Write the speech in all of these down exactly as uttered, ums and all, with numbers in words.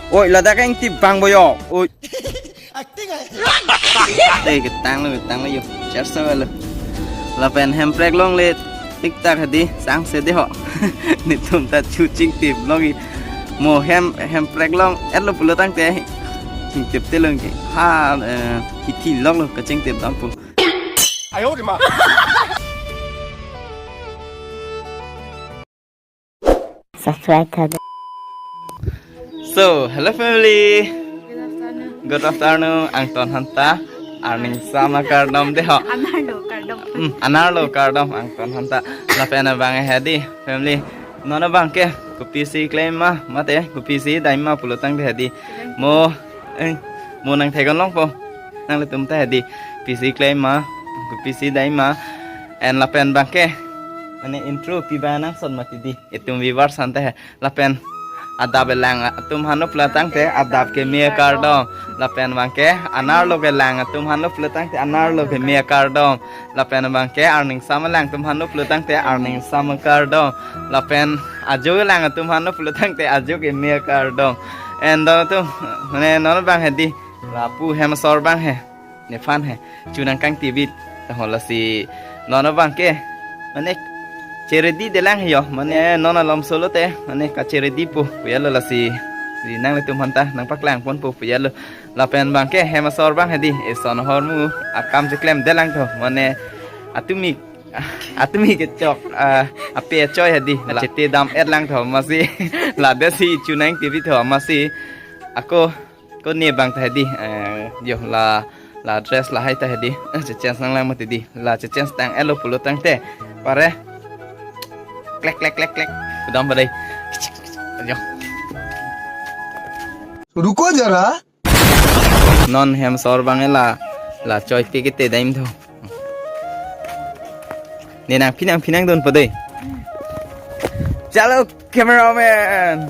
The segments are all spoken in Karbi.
Oi, ladak ingtip bang boyo. Oi. Acting ai. Te ketanglo, ketanglo yo. Charsa lo. Lapen hemprek longle tik tak hedi, sangse de ho. Netum ta chu chingtip longji. Mo hem, hemprek long-etlo pulo tangte chingtip te longji. Ha, eh, hithi loklo kachingtip dampo. Ayo, di ma. Subscribe tha. So, hello family. Good afternoon. Good afternoon. Angton aphan ta arningsam akardom de ho. Anerlo kardom. Hmm, anerlo kardom angton aphan ta. Lapen abang hedi family. Non abang ke kopisi klem ma, mate kopisi dam ma pulo tangte hedi. Mo, eh, mo nangtheklong longpo. Nanglitum ta hedi. Pisi klem ma, kopisi dam ma. And lapen abang ke, mane intro pi ba nangson mati di. Itum viewers aphan ta he. Lapen adap elang atum aphan lo pulo tangte adap keme akardom. Lapen abang ke anerlo kelang atum aphan lo pulo tangte anerlo keme akardom. Lapen abang ke arningsam elang atum aphan lo pulo tangte arningsam akardom. Lapen ajo elang atum aphan lo pulo tangte ajo keme akardom. And don atum, mane non abang hedi. Lapu hem asor abang he. Nephan he. Chu nangkangtip it. Taho lasi non abang ke. Mane cheredi delang he yo. Mane non alom solo te. Mane kacheredipo. Puya lo lasi. Si nanglitum aphan ta nangpaklangponpo puya lo. Lapen abang ke hem asor abang hedi. Eson ahormu akam cheklem delang tho. Mane atumi, atumi kechok, ah, ape achoi hedi. La chete dam-et lang tho masi. Ladak si chu nangtip it tho masi. Ako, ko ne abang ta hedi. Eh, yo la, la dress lahai ta hedi. Eh, chechange nanglang mati di. La chechange tang-etlo pulo tangte. Pare. Klek, klek, klek, klek. Kudam padai. Yo. Ruko jara. Non hem asor abang la, la choi pi kete dam tho. Ne nangpi nangpi nangdunpo dei. Chalo cameraman.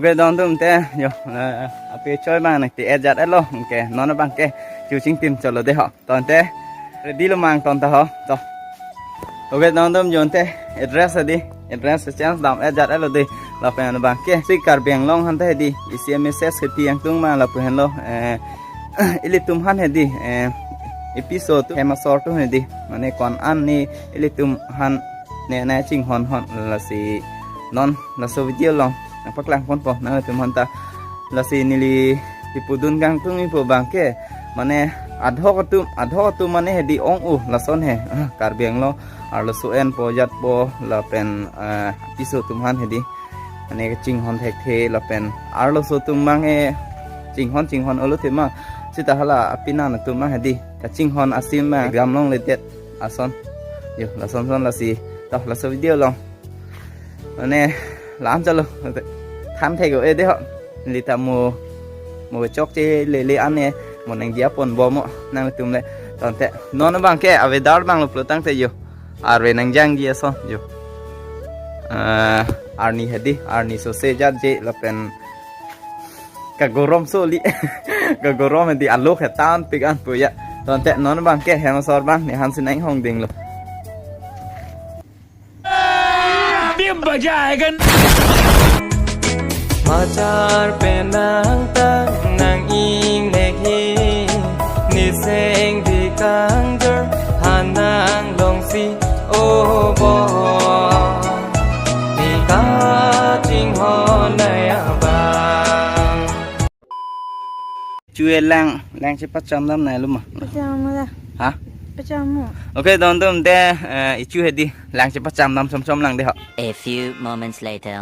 Okay, don atum te, yo, eh, ape achoi abang nangte-et jat-etlo, okay, non abang ke, chu chingtim cholo de ho. Tangte, ready lo ma angton ta ho. To. Okay, don atum jonte, address hedi, address chechange dam-et jat-etlo de. Lapen abang ke, si Karbi Anglong aphan ta hedi, isi message kepi angtung ma lapu henlo, eh, ilitum aphan hedi, eh, episode atum hem asor atum hedi. Mane ko-an ni ilitum aphan ne nangchinghon hon lasi non laso video along nangpaklangponpo nanglitum aphan ta. Lasi neli kipudun kangtung ipo abang ke, mane adhok atum, adhok atum mane hedi ong-o lason he. Ah, Karbi Anglong arloso enpo jatpo lapen, eh, piso atum aphan hedi. Mane kachinghon thekthe lapen arloso atum abang he chinghon chinghon olo tema. Seta hala apinan atum abang hedi. Kachinghon asim abang exam longledet ason. Yo, lason son lasi. To, laso video along. Mane, lam chalo. Than thek-o-e de ho. Lita mo, mo chokche lele ane, mo nangji apon bom mo, nangtum le. Tangte, non abang ke, a-weather abang lo pulo tangte yo. Arve nangjangji ason, yo. Eh, arni hedi, arni sose jatje, lapen kagorom soli. Kagorom hedi alo hetan pik an puya. Tangte non abang ke hem asor abang nephan si nanghongdinglo. Bim baja hai kan? Machar penang tang nang-ingnekji, niseng di kangjor hanang longsi obo. Nika chinghon nai abang. Chu e lang, lang chepacham dam nai lo ma. Pacham mo la. Ha? Pacham mo. Okay, don atum te, eh, ichu hedi, lang chepacham dam chom chom lang de ho. A few moments later.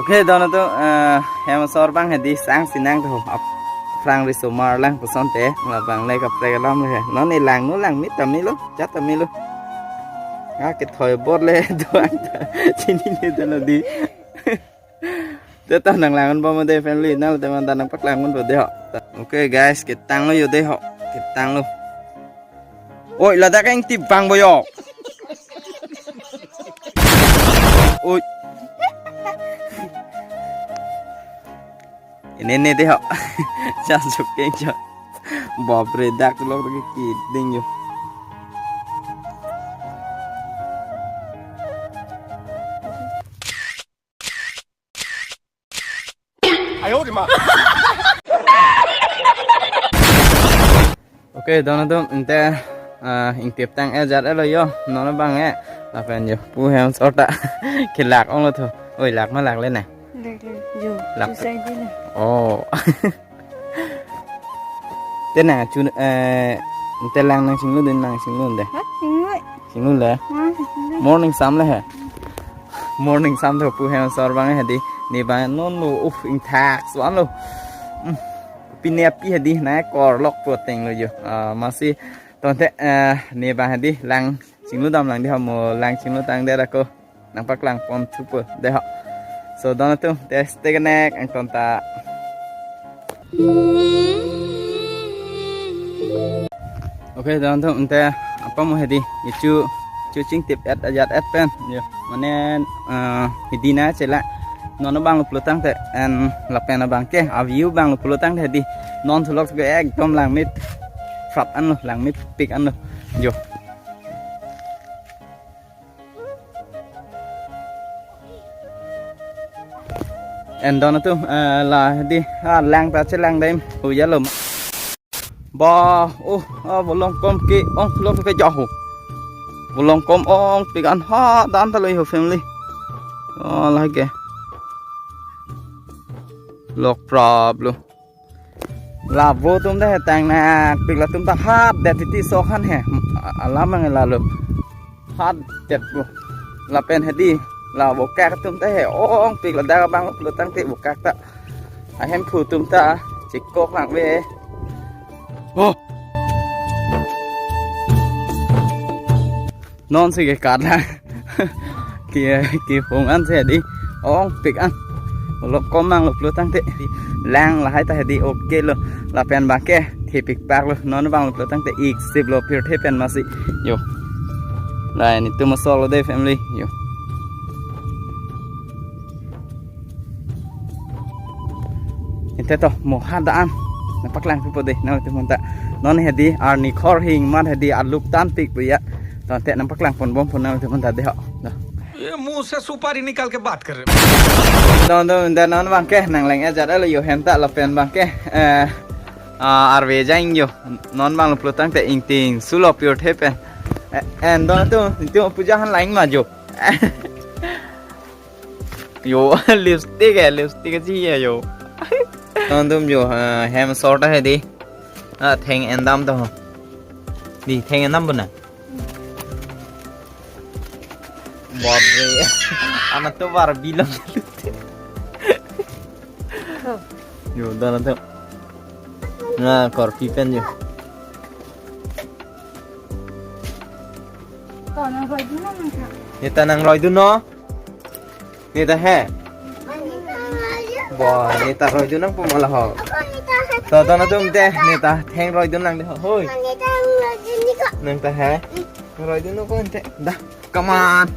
Oke, don atum, eh, hem asor abang hedi sang sinang tu. Ap-, aphrang riso mar lang pusonte, labang le kaprek alam le. Non ne langno langmit ta melo, jat ta melo. Ah, kethoi bor le doang ta. Chinine dolo di. Te ta nanglang-un bom de family, nangli teman ta nangpaklang-un bom de ho. Oke guys, ketanglo yo de ho. Ketanglo. Oi, ladak ingtip vangpo yo. Oi. Ini, ini de ho. Chasuk ke jo. Bapre, dak lok ke kiding yo. Oke, don atum, ante, ah, ingtip tang-et jat-etlo yo, non abang e. Lapen yo, pu hem asor ta kelak onglo tho. Oi, lak ma lak le na. Lak, lak, yo, lak. Susai di na. Oh. Te nangchun, eh, ante lang nangchinglun, nangchinglun de. Ha? Chinglun. Chinglun le. Ah, chinglun. Morning sam le he. Morning sam tho pu hem asor abang hedi. Ne abang non lo, uh, ingthak suan lo. Hmm. Pine api hedi nangkorlok po tenglo yo. Ah, masi tangte, eh, ne abang hedi lang chinglun dam lang de ho, mo lang chinglun tang de ra ko. Nangpaklang pon thupo de ho. So, don atum, te stay connect, angton ta. Oke, don atum, ante apa mo hedi, ichu, chu chingtip-et ajat-et pen, yo, mane, eh, hedi na chela, non abang lo pulo tangte, en lapen abang ke, a-view abang lo pulo tangte hedi, non thulok ke ekdom langmit, phrap anlo, langmit pik anlo, yo. En don atum, eh, la di, ah, lang ta chelang dam, huya lo. Ba, oh, ah, bolong kom ke, ong lok ke jahu. Bolong kom ong, pikan ha, dan ta lo yo family. Oh, lake. Lok prap lo. Lavo atum ta he tang nakpik, latum ta hat det titi sok han he. A-, alam ang lalo. Hat det lo. Lapen hedi. Lavo kak atum ta he. Ong pik ladak abang lo tangte vo kak ta. Ahemphu atum ta. Chikok lang ve. Oh. Non si ke kat lang. Ke, ke phung an si hedi. Ong pik an. Lok kom mang lo pulo tangte. Lang lahai ta hedi oke lo. Lapen abang ke. Thepik pak lo. Non abang lo pulo tangte ik sip lo pirthe pen masi. Yo. Lai netum asor lo de family. Yo. Ante to, mo ha da an. Nangpaklang pipo de, nangtum anta. Non hedi, arni khor hing mat hedi, aluk tan pik puya. To ante nangpaklang pon bom pon nangtum anta de ho. Da. ये मुंह से सुपारी निकाल के बात कर रहे हो। Don don, da non abang ke, nanglang ajat lo yo hem ta lapen abang ke. Eh, ah, arve jang yo. Non abang lo pulo tangte ingting, sulo pirthe pen. Eh, en don tu, tu puja han lang ma jo. Yo, lipstick eh, lipstick achi ya yo. Nangtum yo, ah, hem asor ta hedi. Ah, theng en dam to. Di, theng en dam puna. Bapre. Amat to Barbie lang. Yo, dan to. Na, korpi pen yo. Ko nang roi dun nang kha. Neta nang roi dun no? Neta he? Bo, neta roi dun nang pumala ho. To, to na tum te, neta theng roi dun nang de ho. Hoi. Neta roi dun ni ko. Nang ta he? Roi dun no ko ante. Da, come on.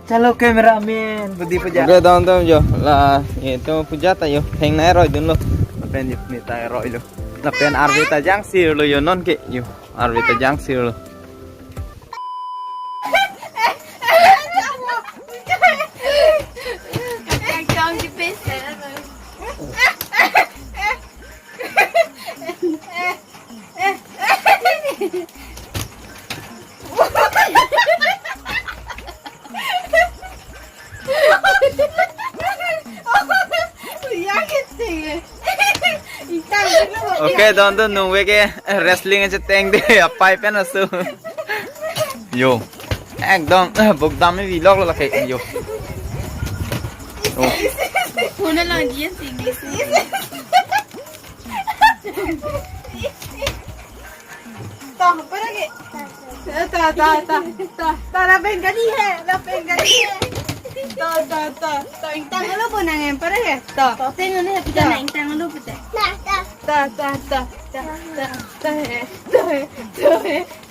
Chalo cameraman, budi puja. Oke, don don yo. La, itu puja ta yo. Theng nai roi dun lo. Lapen yo, neta roi lo. Lapen arve ta jang sir lo yo non ke yo. Arve ta jang sir lo. Oke, don don nung ve ke wrestling cheteng de apai pen asu. Yo. Ekdom, eh, bok dam mi vlog lo lake. Yo. Oh. Phone along G S English. तो, ऊपर आगे। तो, तो, तो, तो, तो, तो, la pengkari hai, la pengkari hai। तो, तो, तो, तो, ingtang lo bonang em, ऊपर आगे। तो। तो, peng lo ne, pita तो। Na ingtang lo pita। तो, तो, तो, तो, तो, तो, तो है, तो है, तो है।